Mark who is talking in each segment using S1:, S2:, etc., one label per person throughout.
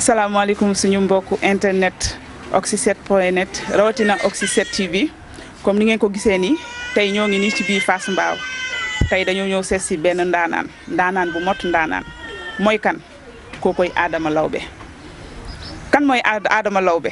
S1: asalaamaaleykum suñu mbokku internet Oxy7.net rawatina Oxy7 TV comme ni ngeen ko gisee nii tey ñoo ngi nii ci biir Fass Mbao tey dañoo ñëw seet si benn ndaanaan bu mot ndaanaan mooy kan kookoy Adama Lawbe kan mooy Adama Lawbe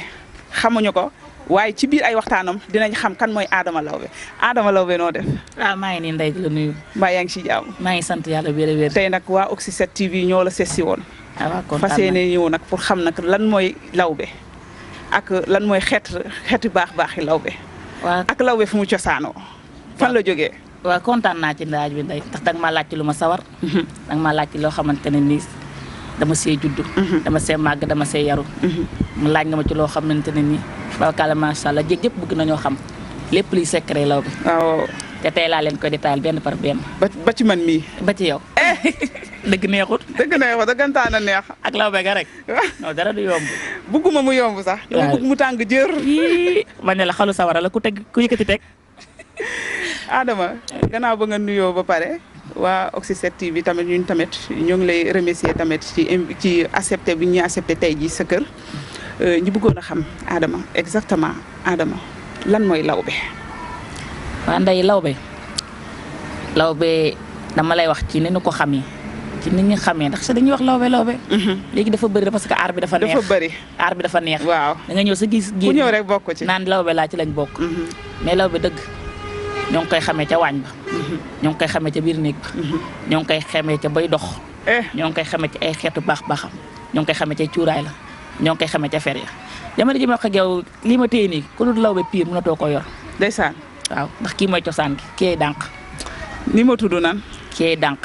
S1: xamuñu ko waaye ci biir ay waxtaanam dinañ xam kan mooy Adama Lawbe Adama Lawbe noo def.
S2: waaw maa ngi nii Ndeye di la nuyu.
S1: mbaa yaa ngi ci jàmm.
S2: maa ngi sant yàlla wér-wér.
S1: tey nag waa Oxy7 TV ñoo la seet si woon.
S2: waaw kontaan
S1: fas yéene ñëw nag pour xam nag lan mooy lawbe ak lan mooy xeeti baax-baaxi lawbe.
S2: waaw
S1: ak lawbe fu mu cosaanoo. fan la jógee.
S2: waaw kontaan naa ci laaj bi Ndeye ndax danga maa laaj ci lu ma sawar. danga maa laaj ci loo xamante ne nii dama see juddu. dama see màgg dama see yaru. mu laaj nga ma ci loo xamante ne nii barkalla macha allah jéeg yëpp bëgg nañoo xam lépp luy secret lawbe.
S1: waaw.
S2: te tey laa leen koy détaillé benn par benn.
S1: ba ci man mii.
S2: ba ci yow. dëgg neexut.
S1: dëgg neexut dëggantaan a neex.
S2: ak lawbe ga rek. non dara du yomb.
S1: bugguma mu yomb sax. dama bugg mu tàng jër.
S2: ma ne la xalu sawara la ku yëkkati teg.
S1: Adama gannaaw ba nga nuyoo ba pare waa Oxy7 TV tamit ñun tamit ñoo ngi lay remercier tamit ci accepté bi ñu accepté tey jii sa kër ñu bëggoon a xam Adama exactement Adama lan mooy lawbe.
S2: waa Ndeye lawbe dama lay wax ci ni ñu ko xamee ci nit ñi xamee ndax dañuy wax lawbe. léegi dafa bëri parce que aar bi dafa neex.
S1: dafa bëri
S2: aar bi dafa neex.
S1: waaw
S2: da nga ñëw sa gis.
S1: ku ñëw rek bokk ci
S2: naan lawbe laa ci lañ bokk. mais lawbe dëgg ñoo ngi koy xamee ca waañ ba. ñoo ngi koy xamee ca biir néeg ba. ñoo ngi koy xamee ca bay dox. ñoo ngi koy xamee ci ay xeetu baax-baaxam. ñoo ngi koy xamee ca cuuraay la ñoo ngi koy xamee ca fer ya jamono ji ma wax ak yow lii ma téye nii ku dul lawbe pire mënatoo ko yor.
S1: ndeysaan.
S2: waaw ndax kii mooy cosaan gi kii ay dànq.
S1: ni ma tudd nan.
S2: kii ay dànq.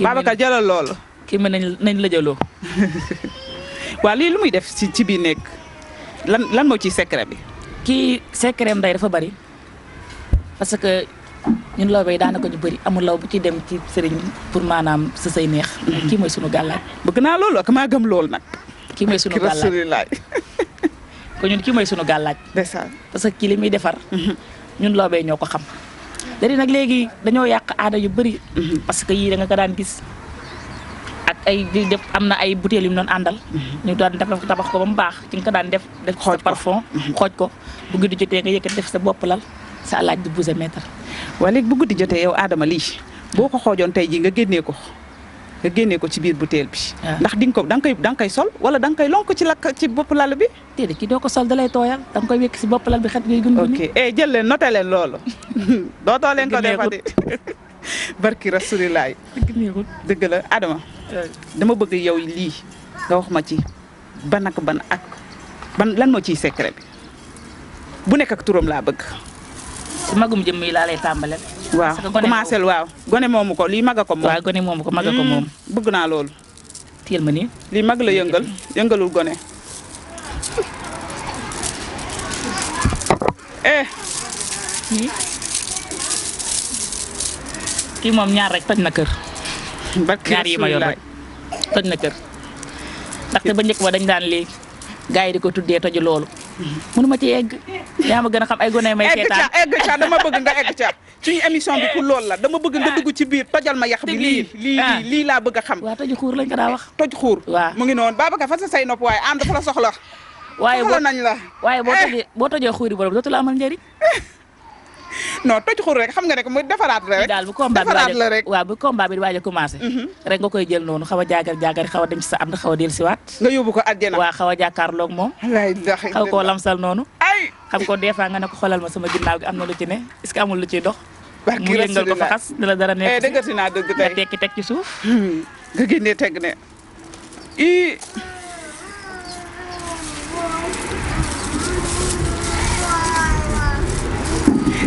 S1: Babacar jëlal loolu.
S2: kii mën nañ la jëloo.
S1: waaw lii lu muy def ci biir nekk lan moo ciy secret bi.
S2: kii secret Ndeye dafa bari parce que ñun lawbe yi daanaka ñu bëri amul law bu ci dem ci sëriñ pour maanaam sa say neex. kii mooy sunu gàllaaj.
S1: bëgg naa loolu ak maa gëm loolu nag.
S2: kii mooy sunu gàllaaj ko ñun kii mooy sunu gàllaaj.
S1: ndeysaan.
S2: parce que kii li muy defar. ñun lawbe ñoo ko xam. dari nag léegi dañoo yàq aada yu bëri. parce que yii da nga ko daan gis ak ay di def am na ay butéel yu mu doon àndal. ñu daan tabax ko ba mu baax ci nga ko daan def xooj parfum xooj ko bu guddi jotee nga yëkkat def sa bopp lal sa laaj di bouse mètre.
S1: waa léegi bu guddi jotee yow Adama lii boo ko xoojoon tey jii nga génnee ko ci biir butéel bi. ndax da nga koy sol wala da nga koy lonk ci bopp lal bi.
S2: déedéet ki doo ko sol da lay tooyal da nga koy wekk si bopp lal bi xet ngay gun.
S1: ok jël leen noté leen loolu. dootoo leen ko defati. barki rasulilaay. dëgg la Adama. dama bëgg yow lii nga wax ma ci ban lan moo ciy secret bi bu nekk ak turam laa bëgg.
S2: si magum jëmm yi laa lay tàmbaleel.
S1: waaw commencé waaw gone moomu ko lii maga ko moom.
S2: waaw gone moomu ko maga ko moom.
S1: bëgg naa loolu.
S2: téel ma nii.
S1: lii mag la yëngalul gone.
S2: kii moom ñaar rek toj na kër. ñaar yi ma yor rek toj na kër. ndaxte ba njëkk ba dañ daan lii gars yi di ko tuddee toju loolu. mënuma ci egg. yaa ma gën a xam ay gone may seetaan
S1: egg ca dama bëgg nga egg ca suñu émission bi pour loolu la dama bëgg nga dugg ci biir tojal ma yax bi lii laa bëgg a xam.
S2: waaw toju xuur lañ ko daa wax.
S1: toj xuur
S2: waaw
S1: mu ngi noonu Babacar fa sa say nopp waaye am dafa la soxla.
S2: waaye
S1: soxla nañ la.
S2: waaye boo tojee xuur yi borom dootu la amal njëriñ.
S1: non toj xuur rek xam nga rek muy defaraat la rek.
S2: daal bu combat bi waaj a commencé. rek nga koy jël noonu xaw a jaagar xaw a dem ci sa am na xaw a dellusiwaat.
S1: nga yóbbu ko àjjana.
S2: waaw xaw a jàkkaarloog moom. xaw koo lamsal noonu. xam ko des fois nga ne ko xoolal ma sama ginnaaw gi am na lu ci ne est-ce que amul lu ciy dox. mu yëngal ko fa xas ne la dara nekk
S1: dëggati naa dëgg tey
S2: nga tekki teg ci suuf.
S1: nga génnee teg ne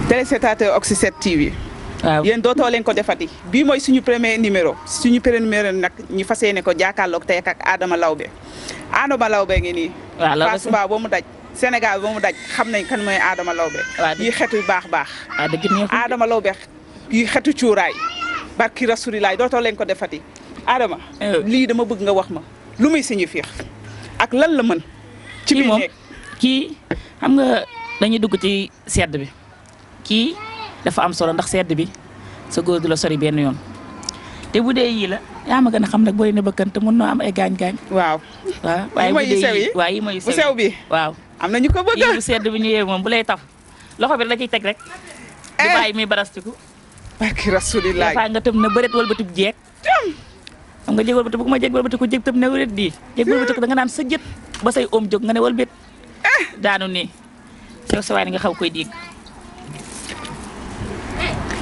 S1: téléspectateur Oxy7 TV.
S2: waaw
S1: yéen dootoo leen ko defati bii mooy suñu premier numéro nag ñu fas yéene ko jàkkaarloog tey ak Adama Lawbe. Adama Lawbe ngi nii.
S2: waaw Lawbe
S1: Fass Mbao ba mu daj Sénégal ba mu daj xam nañ kan mooy Adama Lawbe. yi xetu baax.
S2: waaw dëgg neexul
S1: Adama Lawbe yi xetu cuuraay. barki rasulilaay dootoo leen ko defati. Adama lii dama bëgg nga wax ma lu muy signifier ak lan la mën. ci biir nekk
S2: kii xam nga dañuy dugg ci sedd bi. kii dafa am solo ndax sedd bi sa góor du la sori benn yoon te bu dee yii la yaa ma gën a xam nag booy ne bëkkante mën noo am ay gaañ-gaañ.
S1: waaw.
S2: waaw
S1: yi mooy yu sew yi
S2: waaw yi mooy yu
S1: bu sew bi.
S2: waaw
S1: am na ñu ko bëgg.
S2: yi bu sedd bi ñu yeewu moom bu lay taf loxo bi la ciy teg rek. du bàyyi muy barastiku.
S1: barki rasulilah.
S2: des fois nga tëb na bëreet wëlbatib jeeg. xam nga jéeg wëlbatiku bu ma jéeg wëlbatiku jéeg tëb na wëreet di jéeg wëlbatiku da nga naan sa jët ba say oom jóg nga ne wëlbét daanu nii sew sa waay ni nga xaw koy dégg.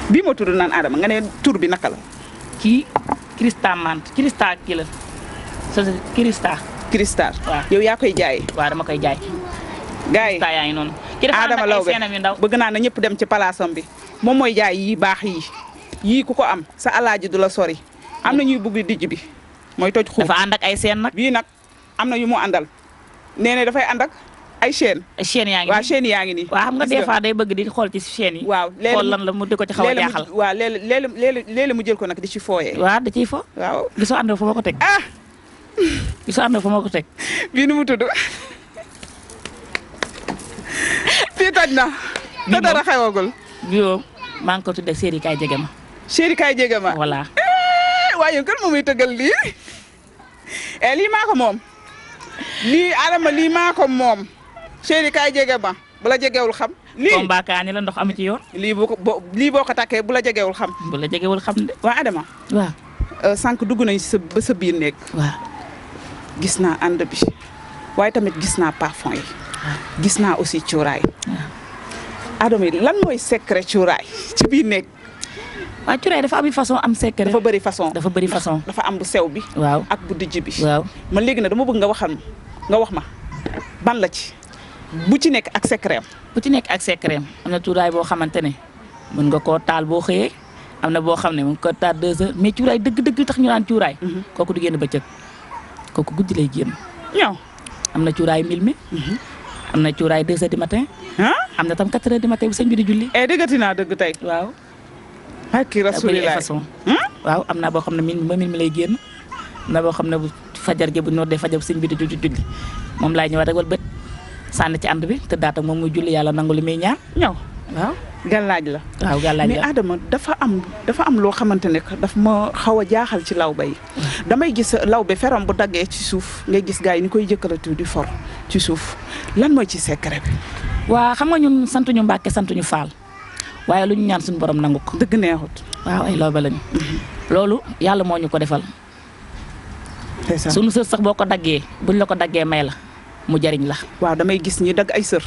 S1: bii moo tudd naan Adama nga ne tur bi naka la.
S2: kii Krista mante Krista kii la Krista.
S1: Krista.
S2: waaw
S1: yow yaa koy jaay.
S2: waaw dama koy jaay.
S1: gars yi
S2: Krista yaa ngi noonu. ki dafa
S1: Adama
S2: ànd ak ay
S1: Lawbe
S2: seenam yu ndaw.
S1: bëgg naa na ñëpp dem ci palaasam bi moom mooy jaay yii baax yii ku ko am sa alaaji du la sori am na ñuy bugg dijj bi mooy toj xuub.
S2: dafa ànd ak ay seen nag.
S1: bii nag am na yu mu àndal nee na dafay ànd ak ay chaîne.
S2: chaîne yaa ngi
S1: waaw chaîne yaa ngi nii.
S2: waaw xam nga des fois day bëgg di xool ci chaîne yi.
S1: waaw
S2: xool lan la mu di ko ci xaw a jaaxal.
S1: waaw léeg-léeg mu jël ko nag di ci fooyee.
S2: waaw da ciy fo.
S1: waaw
S2: gisoo ànd fa ma ko teg.
S1: ah.
S2: gisoo ànd fa ma ko teg.
S1: bii nu mu tudd. fii toj na. te dara xewagul.
S2: bii moom maa ngi ko tuddee série kaay jege ma.
S1: série kaay jege ma.
S2: voilà.
S1: waaye kan moom muy tëggal lii. lii maa ko moom. lii Adama lii maa ko moom. série kaay jege ma bu la jegewul xam. lii
S2: combat kaani la ndox amu ci yoon.
S1: lii boo ko takkee bu la jegewul xam.
S2: bu la jegewul xam de.
S1: waa Adama.
S2: waaw.
S1: sànq dugg nañ ba sa biir néeg.
S2: waaw.
S1: gis naa ànd bi waaye tamit gis naa parfum yi. gis naa aussi cuuraay. Adama lan mooy secret cuuraay ci biir néeg.
S2: waaw cuuraay dafa am façon am secret.
S1: dafa bëri façon.
S2: dafa bëri façon.
S1: dafa am bu sew bi.
S2: waaw
S1: ak bu dijj bi.
S2: waaw
S1: man léegi nag dama bëgg nga wax ma ban la ci bu ci nekk ak secret am.
S2: bu ci nekk ak secret am na cuuraay boo xamante ne mën nga koo taal boo xëyee am na boo xam ne mën nga koo taal 2 heures mais cuuraay dëgg-dëgg tax ñu naan cuuraay. kooku du génn bëccëg kooku guddi lay génn.
S1: ñëw
S2: am na cuuraay 1000 mi. am na cuuraay 2 heures du matin. am na tam 4 heures du matin bu sëñ bi di julli.
S1: dëggati naa dëgg tey.
S2: waaw.
S1: ak rasulilah
S2: façon. waaw am na boo xam ne 1000 ba 1000 mi lay génn am na boo xam ne bu fajar gi bu noddee fajar bu sëñ bi di julli moom laay ñëwaat rek wal bët sànni ci ànd bi te daata moom muy julli yàlla nangu li muy ñaan.
S1: ñëw
S2: waaw.
S1: gàllaaj la.
S2: waaw gàllaaj la
S1: mais Adama dafa am loo xamante ne daf ma xaw a jaaxal ci lawbe yi. damay gis lawbe feram bu daggee ci suuf ngay gis gars yi ni koy jëkkalatu di for ci suuf lan mooy ci secret bi.
S2: waa xam nga ñun santuñu Mbàkke santuñu Faal waaye lu ñu ñaan suñu borom nangu ko.
S1: dëgg neexut.
S2: waaw ay lawbe lañu. loolu yàlla moo ñu ko defal.
S1: c'est ça
S2: sunu sër sax boo ko daggee buñ la ko daggee may la mu jariñ la.
S1: waaw damay gis ñi dagg ay sër.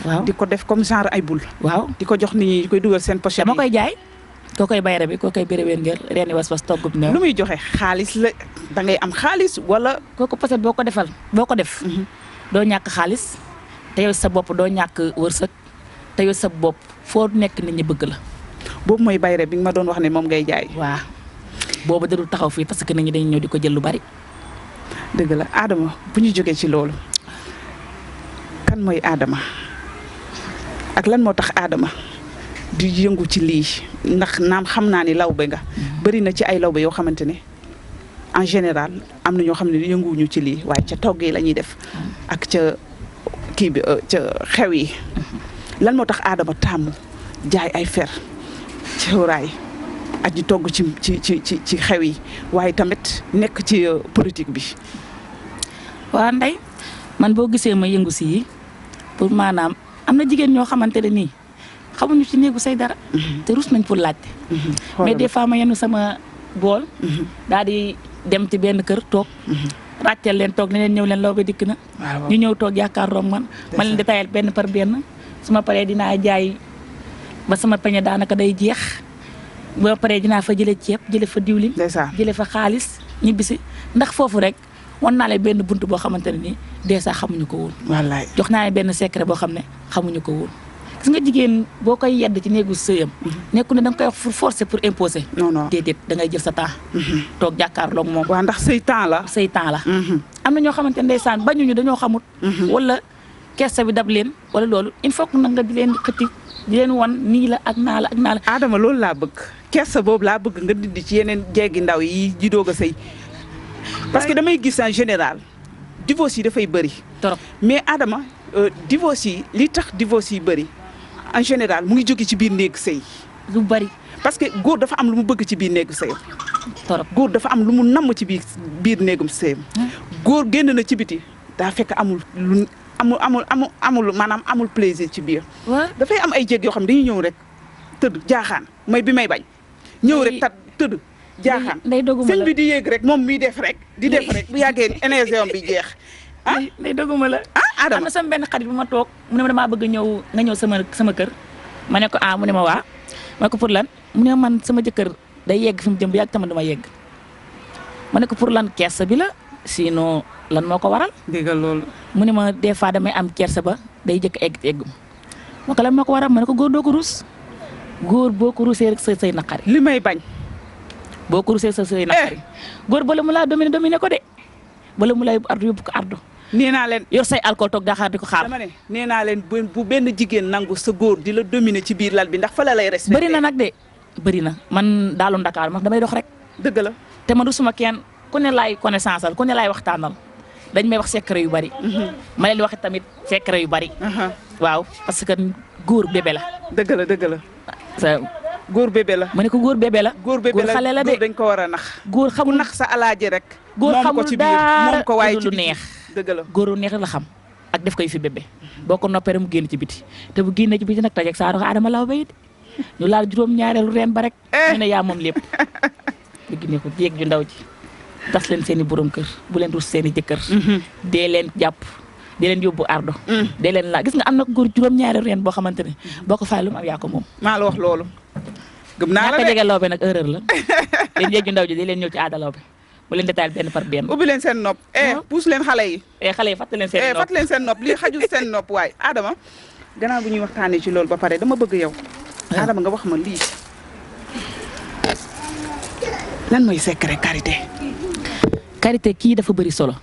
S2: waaw
S1: di ko def comme genre ay boule.
S2: waaw
S1: di ko jox nit ñi di koy dugal seen pochette.
S2: dama koy jaay. koo koy bayre bi koo koy béré wéen ngeen reeni was was toggub néew.
S1: lu muy joxe xaalis la da ngay am xaalis wala.
S2: kooku peut-être boo ko def. doo ñàkk xaalis te yow sa bopp doo ñàkk wërsëg te yow sa bopp foo nekk nit ñi bëgg la.
S1: boobu mooy bayre bi nga ma doon wax ne moom ngay jaay.
S2: waaw boobu dadul taxaw fii parce que nit ñi dañuy ñëw di ko jël lu bari.
S1: dëgg la Adama bu ñu jógee ci loolu kan mooy Adama ak lan moo tax Adama di yëngu ci lii ndax naam xam naa ni lawbe nga. bëri na ci ay lawbe yoo xamante ne en général am na ñoo xam ne yënguwuñu ci lii waaye ca togg yi la ñuy def ak ca kii bi ca xew yi lan moo tax Adama tàmm jaay ay fer ci cuuraay ak di togg ci xew yi waaye tamit nekk ci politique bi.
S2: waa Ndeye man boo gisee ma yëngu si yi pour maanaam am na jigéen ñoo xamante ne nii xamuñu ci néegu say dara. te rus nañ pour laajte. mais des fois ma yenu sama bool. daal di dem ci benn kër toog. ràccal leen toog ne leen ñëw leen lawbe dikk na. ñu ñëw toog yaakaaroo man. ma leen di tayal benn par benn su ma paree dinaa jaay ba sama peñe daanaka day jeex. boo paree dinaa fa jëlee ceeb jëlee fa diwlin. jëlee fa xaalis ñibbisi ndax foofu rek. wan naa leen benn buntu boo xamante ne nii dèjà xamuñu ko woon.
S1: wallaay
S2: jox naa leen benn secret boo xam ne xamuñu ko woon. gis nga jigéen boo koy yedd ci néegu sëyam. nekku ne da nga koy wax pour forcer pour imposer.
S1: non
S2: déedéet da ngay jël sa temps. toog jàkkaarloog moom.
S1: waaw ndax say temps la.
S2: say temps la. am na ñoo xamante ne ndeysaan bañuñu dañoo xamut. wala kersa bi dab leen wala loolu il faut que nag nga di leen xëtti di leen wan nii la ak naa la ak naa la.
S1: Adama loolu laa bëgg kersa boobu laa bëgg nga dindi ci yeneen jeegi ndaw yi di doog a sëy parce que damay gis en général divorce yi dafay bëri.
S2: trop
S1: mais Adama divorce yi li tax divorce yi bëri en général mu ngi jóge ci biir néegu sëy
S2: lu bari
S1: parce que góor dafa am lu mu bëgg ci biir néegu sëy
S2: torop
S1: góor dafa am lu mu namm ci biir néegum sëyam góor génn na ci biti daa fekk amul maanaam amul plaisir ci biir dafay am ay jéeg yoo xam ne dañuy ñëw rek tëdd jaaxaan mooy bi may bañ ñëw rek tëdd jaaxaan sëñ bi di yéeg rek moom muy def rek di def rek bu yàggee énergie bi jeex
S2: day doguma la
S1: Adama
S2: am na sama benn xarit bu ma toog mu ne ma damaa bëgg ñëw nga ñëw sama kër ma ne ko mu ne ma waa ma ne ko pour lan mu ne man sama jëkkër day yegg fi mu jëm bu yàgg tamit duma yegg ma ne ko pour lan kersa bi la sinon lan moo ko waral
S1: dégg loolu
S2: mu ne ma des fois damay am kersa ba day jëkk egg eggum ma ko lan moo ko waral ma ne ko góor doo ko rus góor boo ko rusee rek say naqari
S1: li may bañ
S2: boo ko rusee say naqari góor bala mu laa dominer ko de bala mu lay ardu yóbbu ko ardu
S1: nee naa leen
S2: yor say alcool toog daxaar di ko xaar
S1: dama ne nee naa leen bu benn jigéen nangu sa góor di la dominer ci biir lal bi ndax fa la lay respecté
S2: bëri na nag de bëri na man daalu Ndakaar ma damay dox rek
S1: dëgg la
S2: te ma rusuma kenn ku ne laay connaissance al ku ne laay waxtaanal dañ may wax secret yu bari ma leen di wax tamit secret yu bari waaw parce que góor bébé la
S1: dëgg la góor bébé la
S2: ma ne ko góor bébé la
S1: góor xale la de góor dañ ko war a nax
S2: góor xamul
S1: nax sa alaaji rek
S2: góor xamul dara
S1: moom ko waaye ci
S2: lu neex
S1: dëgg la
S2: góor lu neex la xam ak def koy fi bébé boo ko noppee mu génn ci biti te bu génnee ci biti nag tajeeg saa doxa Adama law bayit ñu laal juróom-ñaareelu reen ba rek ñu ne yaa moom lépp bu génnee ko jéeg ju ndaw ji tas leen seen i borom kër bu leen rus seen i jëkkër dee leen jàpp dee leen yóbbu ardo dee leen laa gis nga am na góor juróom-ñaareelu reen boo xamante ne boo ko fay lu mu am yaa ko moom
S1: maa la wax loolu gëm naa la de
S2: ñàkk a jege lawbe nag erreur la leen jéeg ju ndaw ji dee leen ñëw ci aada lawbe bu leen détail benn par benn
S1: ubbi leen seen nopp pousse leen xale yi
S2: xale yi fàtte leen seen nopp
S1: fàtte leen seen nopp lii xajul seen nopp waaye Adama gannaaw bu ñuy waxtaanee ci loolu ba pare dama bëgg yow Adama nga wax ma lii lan mooy secret karité
S2: kii dafa bëri solo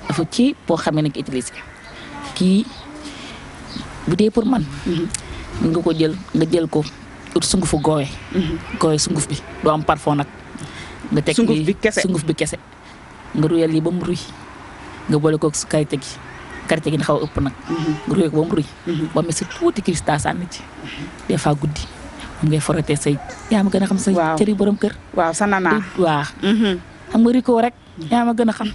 S2: dafa ci boo xamee nañ ko utiliser kii bu dee pour man nga ko nga jël ko ut sungufu goowe sunguf bi doo am parfum nag nga teg
S1: sunguf bi kese
S2: nga ruyal yi ba mu ruy nga boole ko karité gi na xaw a ëpp nag nga ruyal ko ba mu ruy ba mu si tuuti cristal sànni ci des fois guddi moom ngay forotee say yaa ma gën a xam say cëri borom kër
S1: waaw sa nana
S2: waaw xam nga riko rek yaa ma gën a xam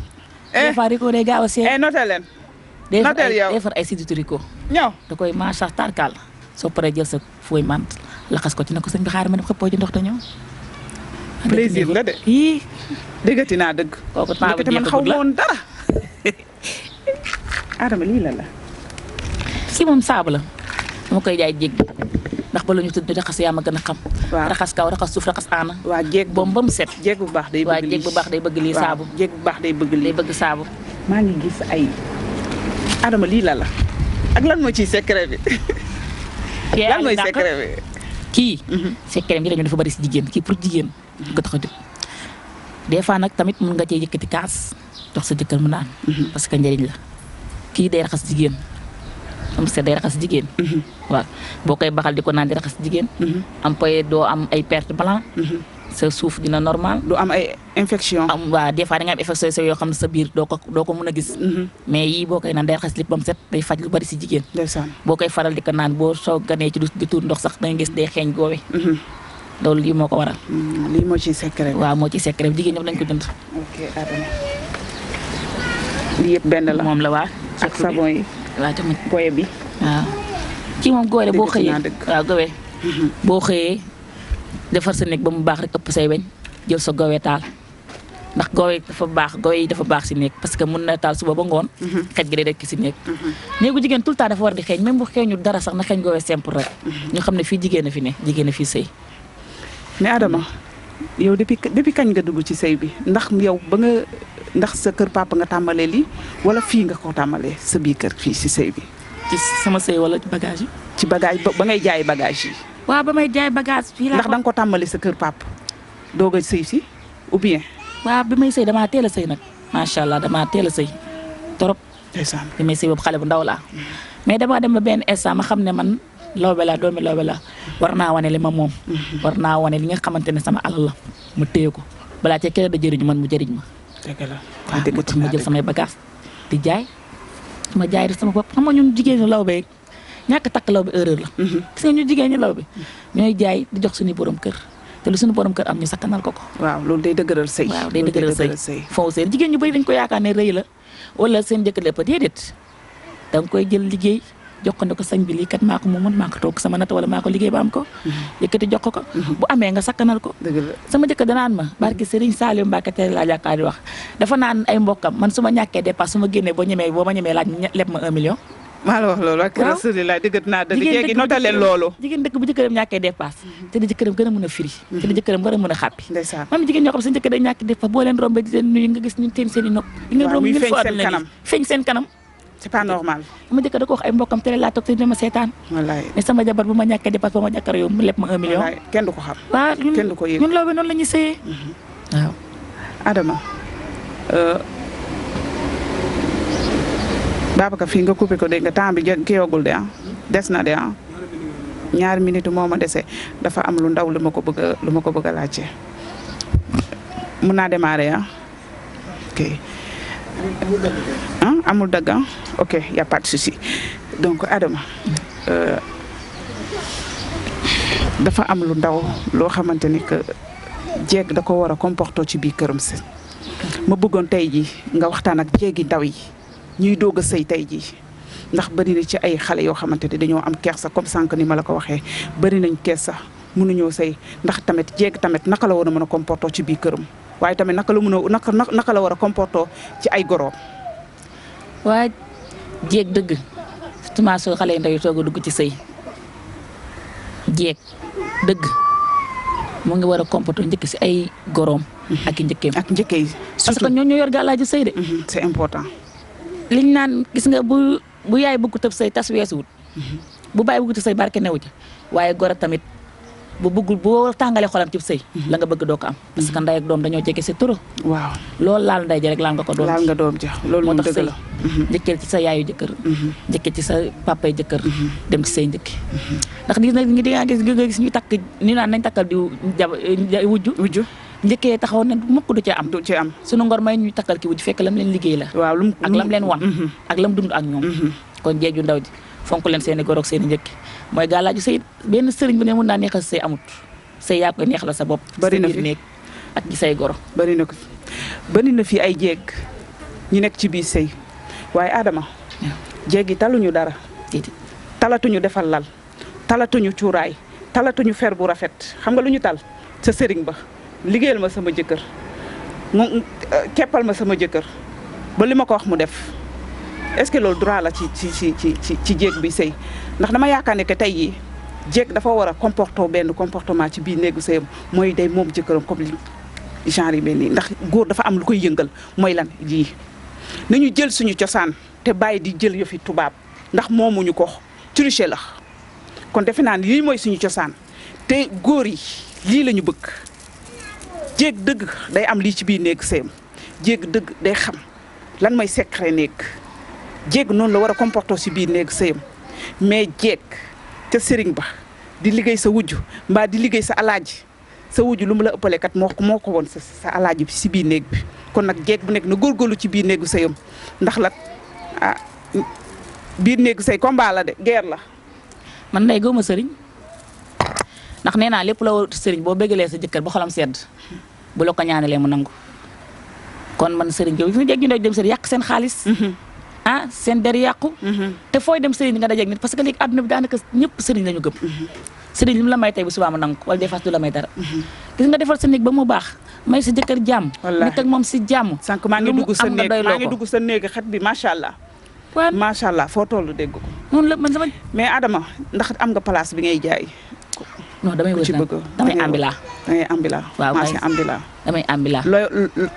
S2: des fois riko day gaaw a seet
S1: noté leen
S2: day far ay siditu riko
S1: ñëw
S2: da koy macha tarkal soo paree jël sa fooy mant laxas ko ci ne ko sëñ bi xaar ma dem xëppoo ji ndox te ñëw
S1: plaisir la de
S2: yii
S1: déggati naa dëgg
S2: kooku temps bi
S1: man xaw ma woon dara Adama lii la
S2: kii moom saabu la dama koy jaay jéggi ndax ba la ñu tudd raxas yaa ma gën a xam raxas kaw raxas suuf raxas aana
S1: waa jéeg
S2: boom ba mu set
S1: jéeg bu baax day bëgg lii
S2: jéeg bu baax day bëgg lii saabu
S1: jéeg bu baax day bëgg lii
S2: day bëgg saabu
S1: maa ngi gis ay Adama lii la ak lan moo ciy secret bi lan mooy secret bi
S2: kii secret bi dañu dafa bari si jigéen kii pour jigéen nga tax a jóg des fois nag tamit mun nga cee yëkkati kaas jox sa jëkkër mu naan parce que njëriñ la kii day raxas jigéen am seet day raxas jigéen waaw boo koy baxal di ko naan di raxas jigéen am poye doo am ay perte blanc sa suuf dina normal
S1: du am ay infection
S2: am waaw des fois da nga am infection yoo xam ne sa biir doo ko mën a gis mais yii boo koy naan day raxas lépp ba mu set day faj lu bari si jigéen boo koy faral di ko naan boo soo ganee ci di tuur ndox sax da nga gis day xeeñ goowe loolu lii moo ko waral
S1: lii moo ciy secret
S2: waaw moo ciy secret jigéen ñëpp dañ ko jënd
S1: ok Adama lii yëpp benn la
S2: moom la waa
S1: ak savon yi
S2: waaw tamit
S1: goye bi
S2: waaw kii moom goye boo xëyee waaw gowe boo xëyee defar sa néeg ba mu baax rek ëpp say weñ jël sa gowe taal ndax gowe dafa baax gowe yi dafa baax si néeg parce que mun na taal suba ba ngoon xeej gi day rekk si néeg néegu jigéen tout le temps dafa war di xeeñ même bu xeeñul dara sax na xeeñ gowe simple rek ñu xam ne fii jigéen a fi ne jigéen a fii sëy
S1: mais Adama yow depuis kañ nga dugg ci sëy bi ndax yow ndax sa kër papa nga tàmbalee lii wala fii nga ko tàmbalee sa biir kër fii si sëy bi
S2: ci sama sëy wala ci bagage yi
S1: ci bagage ba ngay jaay bagage yi
S2: waaw ba may jaay bagage fii laa
S1: ndax da nga ko tàmbali sa kër papa doog a sëy si ou bien
S2: waaw bi may sëy damaa teel a sëy nag macha allah damaa teel a sëy trop
S1: ndeysaan
S2: bi may sëy boobu xale bu ndaw laa mais damaa dem ba benn instant ma xam ne man lawbe laa doomi lawbe laa war naa wane li ma moom war naa wane li nga xamante ne sama alal la ma téye ko balaa cee keneen da jëriñu man mu jëriñ ma
S1: dëgg la
S2: waaw moo tax ma jël samay bagage di jaay ma jaay rek sama bopp xam nga ñun jigéen ñi lawbe ñàkk takk lawbe erreur la gis nga ñun jigéen ñi lawbe ñooy jaay di jox suñu borom kër te lu suñu borom kër am ñu sakkanal ko ko.
S1: waaw loolu day dëgëral sëy.
S2: waaw day dëgëral sëy foofu seen jigéen ñu bëri dañ ko yaakaar ne rëy la wala seen jëkkër lépp déedéet da nga koy jël liggéey jox ko ne ko sañ bi lii kat maa ko moomoon maa ko toog sama natt wala maa ko liggéey ba am ko. yëkkati jox ko bu amee nga sakkanal ko.
S1: dëgg la
S2: sama jëkkër danaan ma barki Serigne Saliou Mbacke tey laa jàkkaar di wax dafa naan ay mbokkam man su ma ñàkkee dépasse su ma génnee boo ma ñemee laaj leb ma 1 million.
S1: maa la wax loolu ak Rasulillah dëgg naa dëgg jéegi notal leen loolu.
S2: jigéen dëkk bu jëkkëram ñàkkee dépasse te di jëkkëram gën a mën a firi te di jëkkëram gën a mën a xàppi
S1: ndeysaan
S2: mam jigéen ñoo xam seen jëkkër day ñàkk dépasse boo leen rombee di leen nuyu nga gis ñu teen seen i nopp di nga romb feeñ seen kanam
S1: c'est pas normal.
S2: sama jëkkër da ko wax ay mbokkam télé laa toog te dina ma seetaan
S1: wallaay
S2: ne sama jabar bu ma ñàkkee dépasse ba ma jàkkar yow mu leb ma 1 million
S1: wallaay kenn du ko xam
S2: waaw
S1: kenn du ko yëg
S2: ñun loolu noonu la ñuy sëyee waaw
S1: Adama Babacar fii nga coupé ko dégg nga temps bi ki yogul de des na de ñaari minutes moo ma dese dafa am lu ndaw lu ma ko bëgg a laajte mun naa démarrer ok amul dagg ok y a pas de souci donc Adama dafa am lu ndaw loo xamante ni que jeeg da ko war a comporter ci biir këram si ma bëggoon tey ji nga waxtaan ak jeegi ndaw yi ñuy doog a sëy tey jii ndax bëri na ci ay xale yoo xamante ne dañoo am kersa comme sànq ni ma la ko waxee bëri nañ kersa mënuñoo sëy ndax tamit jeeg tamit naka la war a mën a comporter ci biir këram waaye tamit naka la war a comporter ci ay goroom.
S2: waa jeeg dëgg surtout soo xale yu ndaw yi toog a dugg ci sëy jeeg dëgg mu ngi war a comporter njëkk si ay goroom. ak i njëkkeem
S1: ak njëkkee yi.
S2: parce que ñoo yor gàllaaju sëy de.
S1: c'est important.
S2: liñ naan gis nga bu yaay bëgg tëb sëy tas weesuwut bu bàyyi bëgg tëb sëy barke newu ci waaye goro tamit bu bëggul boo tàngalee xolam ci sëy la nga bëgg doo ko am parce que ndey ak doom dañoo jege si turo
S1: waaw
S2: loolu laal ndey ja rek laal nga ko doom
S1: laal nga doom ja loolu
S2: moo
S1: moom
S2: tax
S1: dëgg
S2: sëy
S1: la
S2: njëkkeel ci sa yaayu jëkkër njëkkeel ci sa papay jëkkër dem ci say njëkki ndax di nga gis ñu takk ñu naan nañ takkal di wujju njëkkee taxaw ne mukk du ci am sunu ngor may ñu takkal ki wujj fekk lam leen liggéey la
S1: waaw
S2: ak lam leen wan ak lam dund ak ñoom kon jeeg ju ndaw ji fonk leen seen i goroog seen i njëkki mooy gàllaaju sëy benn sëriñ bu ne mën naa neexal sëy amut sëy yaa koy neexal sa bopp
S1: bari na fi
S2: nekk ak gi say goro
S1: bari na fi ay jeeg ñu nekk ci biir sëy waaye Adama jeeg yi taluñu dara talatuñu defal lal talatuñu cuuraay talatuñu fer bu rafet xam nga lu ñu tal sa sëriñ ba liggéeyal ma sama jëkkër keppal ma sama jëkkër ba li ma ko wax mu def est-ce que loolu droit la ci jéeg bi sëy ndax dama yaakaar ne que tey jii jéeg dafa war a benn comportement ci biir néegu sëyam mooy day moom jëkkëram comme li genre yi mel nii ndax góor dafa am lu koy yëngal mooy lan lii nañu jël suñu cosaan te bàyyi di jël yëfi tubaab ndax moomuñu ko tricher la kon defe naa ne lii mooy suñu cosaan te góor yi lii la ñu bëgg jéeg dëgg day am lii ci biir néeg sëyam jéeg dëgg day xam lan mooy secret néeg jéeg noonu la war a comporter ci biir néeg sëyam mais jéeg te sëriñ ba di liggéey sa wujju mbaa di liggéey sa alaaji sa wujju lu mu la ëppale kat moo ko woon sa alaaji bi ci biir néeg bi kon nag jéeg bu nekk na góorgóorlu ci biir néegu sëyam ndax la biir néegu sëy combat la de guerre la.
S2: man day gëwma sëriñ ndax nee naa lépp la war sëriñ boo bëggalee sa jëkkër ba xolam sedd bu la ko ñaanalee mu nangu kon man sëriñ yow fi jeeg ñu doon dem sëriñ yàq seen xaalis. seen der yàqu. te fooy dem sëriñ nga dajeeg nit parce que léegi àdduna bi daanaka ñëpp sëriñ lañu gëm. sëriñ li mu la may tey bu subaa mu nangu ko wala des fois du la may dara. gis nga defal sa néeg ba mu baax may sa jëkkër jàmm. wallaahi nit ak moom si jàmm.
S1: sànq maa ngi dugg sa néeg xet bi macha allah.
S2: waaw
S1: macha allah foo toll dégg ko.
S2: noonu la man sama.
S1: mais Adama ndax am nga place bi ngay jaay.
S2: non damay wër nag damay ambila.
S1: damay ambila.
S2: waaw
S1: marché ambila.
S2: damay ambila.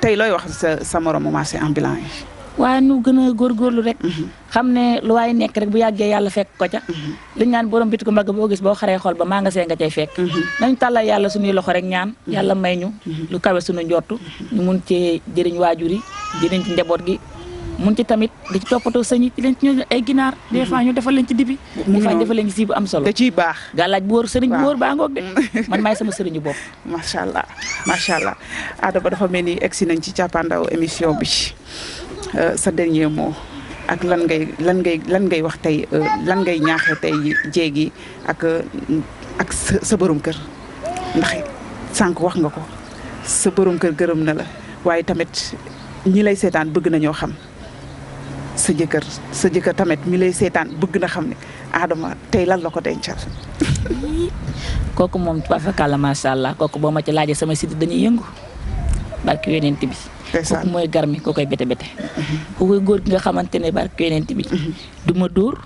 S1: tey looy wax sa moromu marché ambulant yi.
S2: waaye nu gën a góorgóorlu rek. xam ne lu waay nekk rek bu yàggee yàlla fekk ko ca. liñ naan borom bitu ko mbagg boo gis boo xaree xol ba maa nga see nga cay fekk. nañ tàllal yàlla suñuy loxo rek ñaan. yàlla may ñu. lu kawe suñu njortu. ñu mun cee jëriñ waajur yi jëriñ ci njaboot gi. mun ci tamit di ci toppatoo sëñ yi di leen ci ñëw ay ginaar. des fois ñu defal leen ci dibi. des fois ñu defal leen ci bu am solo.
S1: da ciy baax.
S2: gàllaaj bu wóor sëriñ bu wóor baa ngoog de. man maay sama sëriñu bopp.
S1: macha allah macha allah Adama dafa mel ni egsi nañ ci càppaandaw émission bi sa dernier mot ak lan ngay wax tey lan ngay ñaaxee tey jéegi ak sa borom kër ndax sànq wax nga ko sa borom kër gërëm na la waaye tamit ñi lay seetaan bëgg na ñoo xam sa jëkkër tamit mi lay seetaan bëgg na xam ne Adama tey lan la ko dencal.
S2: kooku moom tubaafakàlla macha allah kooku boo ma ci laajee sama site dañuy yëngu barke yonent bi. kooku mooy garmi koo koy bete bete. kooku góor gi nga xamante ne barke yonent bi. du ma dóor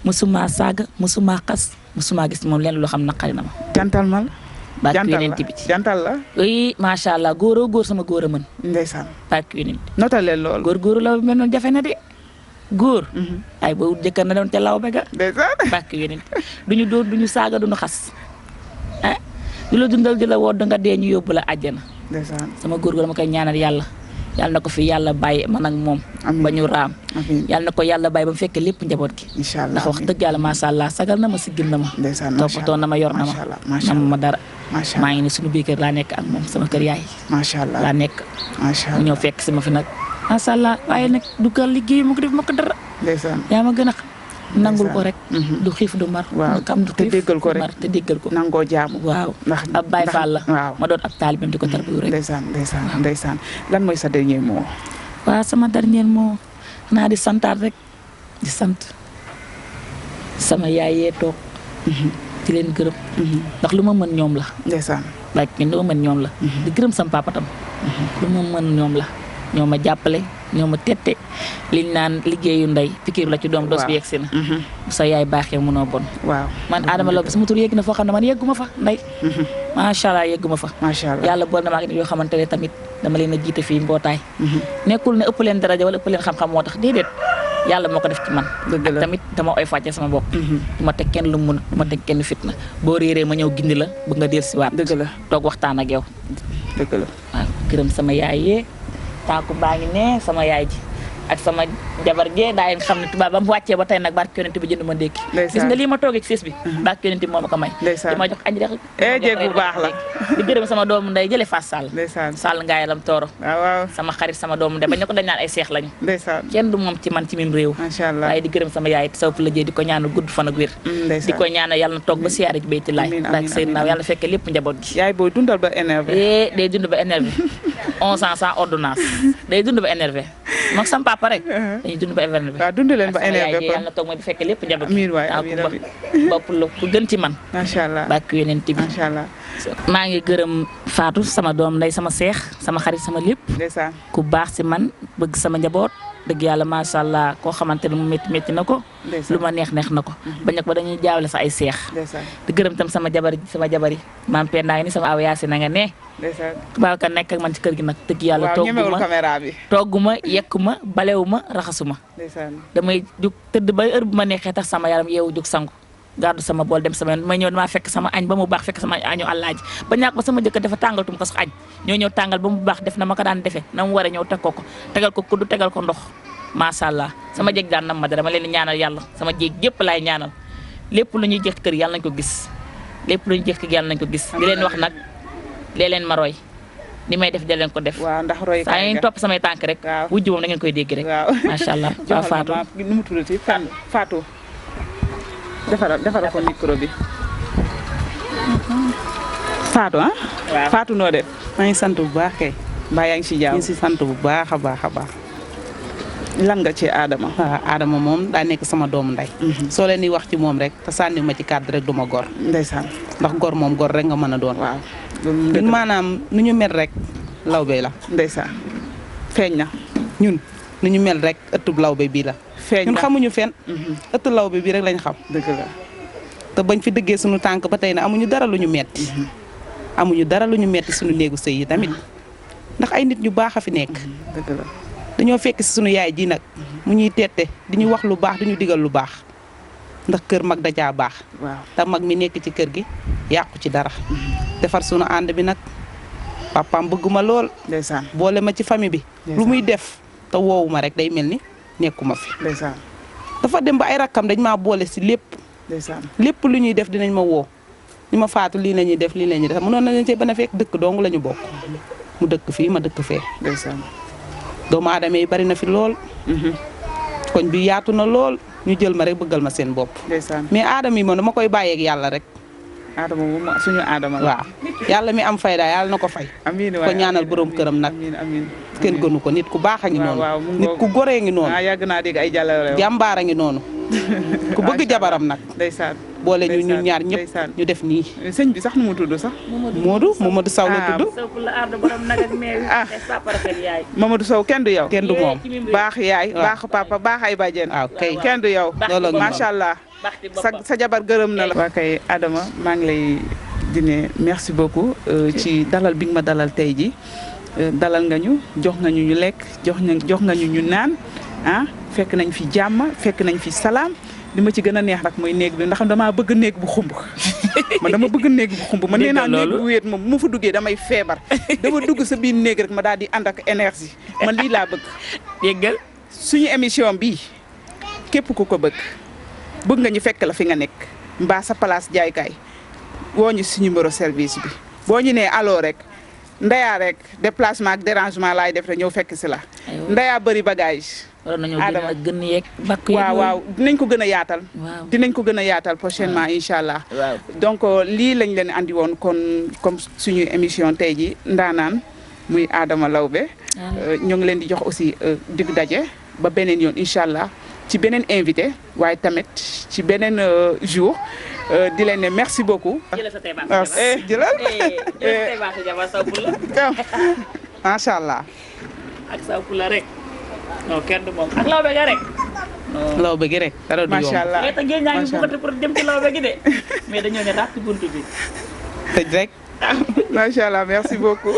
S2: musuma saaga musuma xas musuma gis moom leen loo xam naqari na ma.
S1: jantal ma la.
S2: barke yonent bi
S1: jantal la.
S2: oui macha allah góoroo góor sama góor a mën.
S1: ndeysaan
S2: barke yonent bi.
S1: notal leen loolu.
S2: góor la mel noonu jafe na de. góor. ay boobu jëkkër na doon te law bega.
S1: ndeysaan
S2: barke yonent duñu dóor duñu saaga duñu xas. ah di la dundal di la wodd nga dee ñu yóbbu la àjjana.
S1: ndeysaan
S2: sama góor gu dama koy ñaanal yàlla na ko fi yàlla bàyyi man ak moom. ba ñu raam. yàlla na ko yàlla bàyyi ba mu fekkee lépp njaboot gi.
S1: incha allah
S2: ndax wax dëgg yàlla macha allah sagal na ma siggil na ma.
S1: ndeysaan
S2: toppatoo na ma yor na ma. nam ma dara.
S1: macha
S2: maa ngi ni suñu biir kër laa nekk ak moom sama kër yaay.
S1: macha allah
S2: laa nekk.
S1: macha
S2: mu
S1: allah
S2: ñëw fekk si ma fi nag. macha allah waaye nag du kër liggéey mu ko def ma ko dara.
S1: ndeysaan
S2: yaa ma gën a xam. nangul ko rek. du xiif du mar.
S1: waaw
S2: xam du
S1: te déggal ko rek
S2: te déggal ko.
S1: nangoo jaamu.
S2: waaw
S1: ndax
S2: ab Baay Faal la.
S1: waaw
S2: ma doon ab taalibeem di ko tarbiyu rek.
S1: ndeysaan lan mooy sa dernier mot.
S2: waaw sama dernier mot xanaa di santaat rek di sant sama yaay yee toog. di leen gërëm. ndax lu ma mën ñoom la.
S1: ndeysaan
S2: laaj lu ma mën ñoom la. di gërëm sama papa tam. lu ma mën ñoom la. ñoo ma jàppale ñoo ma tette liñ naan liggéeyu ndey pikiir la ci doom dos bi yegsi na. bu sa yaay baaxee mënoo bon.
S1: waaw
S2: man Adama Laobé sama tur yegg na foo xam ne man yegguma fa ndey. macha allah yegguma fa.
S1: macha allah
S2: yàlla boole na ma ak nit yoo xamante ne tamit dama leen a jiite fii mbootaay. nekkul ne ëpp leen daraja wala ëpp leen xam-xam moo tax déedéet yàlla moo ko def ci man.
S1: dëgg la
S2: ak tamit dama oy fàcce sama bopp. du ma teg kenn lu mu mën du ma teg kenn fitna boo réeree ma ñëw gindi la bëgg nga dellusiwaat.
S1: dëgg la
S2: toog waxtaan ak yow.
S1: dëgg la
S2: waaw gërëm sama yaay yee tànku baa ngi ne sama yaay ji ak sama jabar jee daa xam ne tubaab ba mu wàccee ba tey nag barke yonent bi jënd ma ndékki. gis nga lii ma toogee ci siis bi. barke yonent bi moo ma ko may. di ma jox añ rek.
S1: jéeg bu baax la.
S2: di gërëm sama doomu ndey jële Fass Sall.
S1: ndeysaan
S2: Sall ngaay lam tooro.
S1: waaw
S2: sama xarit sama doomu ndey ba ñu ko dañ naan ay seex lañu.
S1: ndeysaan
S2: kenn du moom ci man ci mim réew.
S1: macha allah
S2: waaye di gërëm sama yaay saw la jee di ko ñaanal gudd fan ak wér. di ko ñaanal yàlla na toog ba siyaare ci bayti laay. ak seen naaw yàlla fekkee lépp njaboot gi.
S1: yaay booy dundal ba énervé.
S2: day dund ba énervé 11 ans sans ordonnance day dund ba énervé moom sama papa rek dañuy dund ba énervé.
S1: waaw dund leen ba énervé
S2: kon yàlla na toog mooy bu fekkee lépp njaboot.
S1: amiin waay amiin
S2: bopp la ku gën ci man.
S1: macha allah
S2: bàkk yonent bi
S1: macha allah.
S2: maa ngi gërëm Fatou sama doom nday sama seex sama xarit sama lépp.
S1: ndeysaan
S2: ku baax si man bëgg sama njaboot dëgg yàlla macha allah koo xamante ne mu métti na ko. lu ma neex na ko. bañ ak ba dañuy jaawale sa ay seex. di gërëm tam sama jabar yi maam Penda ngi ni sama aw yaasi na nga ne.
S1: ndeysaan
S2: tubaab ka nekk ak man ci kër gi nag dëgg yàlla.
S1: waaw ñemewul caméra bi
S2: togguma yekkuma balewuma raxasuma.
S1: ndeysaan
S2: damay jug tëdd ba heure bu ma neexee tax sama yaram yeewu jug sangu. gàddu sama bool dem sama yoon may ñëw damaa fekk sama añ ba mu baax fekk sama añu àllaaji ba ñàkk ba sama jëkkër dafa tàngaltum ko sax añ ñoo ñëw tàngal ba mu baax def na ma ko daan defee na mu war a ñëw teg ko tegal ko kuddu tegal ko ndox macha allah sama jéeg daan nam ma dara ma leen ñaanal yàlla sama jéeg yëpp laay ñaanal lépp lu ñuy jëf kër yàlla nañ ko gis lépp lu ñuy jëf kër yàlla nañ ko gis di leen wax nag lee leen ma roy ni may def de leen ko def.
S1: waaw ndax roy
S2: saa ngeen topp samay tànk rek.
S1: waaw
S2: wujj moom da ngeen koy dégg rek.
S1: waaw
S2: macha allah waaw Fatou
S1: nu mu tuddati Fatou. defara ko micro bi. Fatou ah.
S2: waaw
S1: Fatou noo def. maa ngi sant bu baax kay. mbaa yaa ngi si jàmm.
S3: ñu si sant bu baax a baax a baax.
S1: lan nga ci Adama.
S3: waaw Adama moom daa nekk sama doomu ndey. soo leen di wax ci moom rek te sànni ma ci kàddu rek du ma gor.
S1: ndeysaan
S3: ndax gor moom gor rek nga mën a doon.
S1: waaw.
S3: ñun maanaam nu ñu mel rek lawbe la.
S1: ndeysaan feeñ na.
S3: ñun nu ñu mel rek ëttub lawbe bii la.
S1: feeñ na
S3: ñun xamuñu fen ëttu lawbe bii rek lañ xam.
S1: dëgg la.
S3: te bañ fi dëggee suñu tànk ba tey ne amuñu dara lu ñu metti amuñu dara lu ñu metti suñu néegu sëy yi tamit ndax ay nit ñu baax a fi nekk.
S1: dëgg la.
S3: dañoo fekk si suñu yaay ji nag mu ñuy tette di ñu wax lu baax di ñu digal lu baax ndax kër mag da caa baax.
S1: waaw
S3: te mag mi nekk ci kër gi yàqu ci dara. defar sunu ànd bi nag papaam bëgguma lool.
S1: ndeysaan
S3: boole ma ci famille bi. lu muy def te woowu ma rek day mel ni nekkuma fi.
S1: ndeysaan
S3: dafa dem ba ay rakkam dañ maa boole si lépp.
S1: ndeysaan
S3: lépp lu ñuy def dinañ ma woo ni ma Faatu lii la ñuy def lii la ñuy def mënoon na leen see bana fekk dëkk dong la ñu bokk. mu dëkk fii ma dëkk fee.
S1: ndeysaan
S3: doomu aadama yi bari na fi lool. koñ bi yaatu na lool ñu jël ma rek bëggal ma seen bopp.
S1: ndeysaan
S3: mais aadama yi moom dama koy bàyyeeg yàlla rek
S1: Adama moom suñu Adama la.
S3: waaw yàlla mi am fayda yàlla na ko fay.
S1: amiin
S3: ko ñaanal borom këram nag.
S1: amiin amiin
S3: kenn gënu ko nit ku baax a ngi noonu.
S1: waaw mu
S3: nit ku goree ngi noonu.
S1: yàgg naa dégg ay jàllale.
S3: jàmbaar a ngi noonu. ku bëgg jabaram nag.
S1: ndeysaan
S3: boole ñu ñun ñaar ñëpp
S1: ndeysaan.
S3: ñu def nii.
S1: sëñ bi sax nu mu tudd sax.
S3: Mamadou Sow la tudd.
S2: Sow la arde borom nag ak meew yi.
S1: Ah.
S2: papa rafet yaay.
S1: Mamadou Sow kenn du yow.
S3: kenn du moom.
S1: baax yaay
S3: waaw.
S1: baax papa baax ay bàjjen.
S3: waaw kay
S1: kenn du yow.
S3: loolu ak
S1: macha allah. sa jabar gërëm na la. waa kay Adama maa ngi lay dine merci beaucoup ci dalal bi nga ma dalal tey ji dalal nga ñu jox nga ñu lekk jox nga ñu naan ah fekk nañ fi jàmm fekk nañ fi salaam li ma ci gën a neex nag mooy néeg bi ndax damaa bëgg néeg bu xumb man dama bëgg néeg bu xumb man nee naa néeg bu wéet moom mu fa duggee damay feebar dama dugg sa biir néeg rek ma daal di ànd ak énergie man lii laa bëgg
S2: déggal
S1: suñu émission bii képp ku ko bëgg nga ñu fekk la fi nga nekk mbaa sa place jaaykaay woo ñu suñu numéro service bi boo ñu nee allo rek Ndeya rek déplacement ak dérangement laay def rek ñëw fekk si la Ndeya bëri bagage
S2: waroon nañoo gën a gën yeeg bakk yeeg
S1: waaw dinañ ko gën a yaatal
S2: waaw
S1: dinañ ko gën a yaatal prochainement incha allah
S2: waaw
S1: donc lii lañ leen andi woon kon comme suñu émission tey ji ndaanaan muy Adama Lawbe ñoo ngi leen di jox aussi dig daje ba beneen yoon incha allah ci beneen invité waaye tamit ci beneen jour di leen ne merci beaucoup.
S2: jëlal sa tey baax
S1: jëlal
S2: tey baax jabar Sow Poulah
S3: macha allah.
S2: ak Sow Poulah rek non kenn du moom ak Lawbe ga rek
S3: Lawbe gi rek dara du yomb.
S1: macha allah
S2: mais te ngeen ñaa ngi bëggati pour dem ci Lawbe gi de mais dañoo ne daal ci buntu bi
S3: tëj rek.
S1: macha allah merci beaucoup.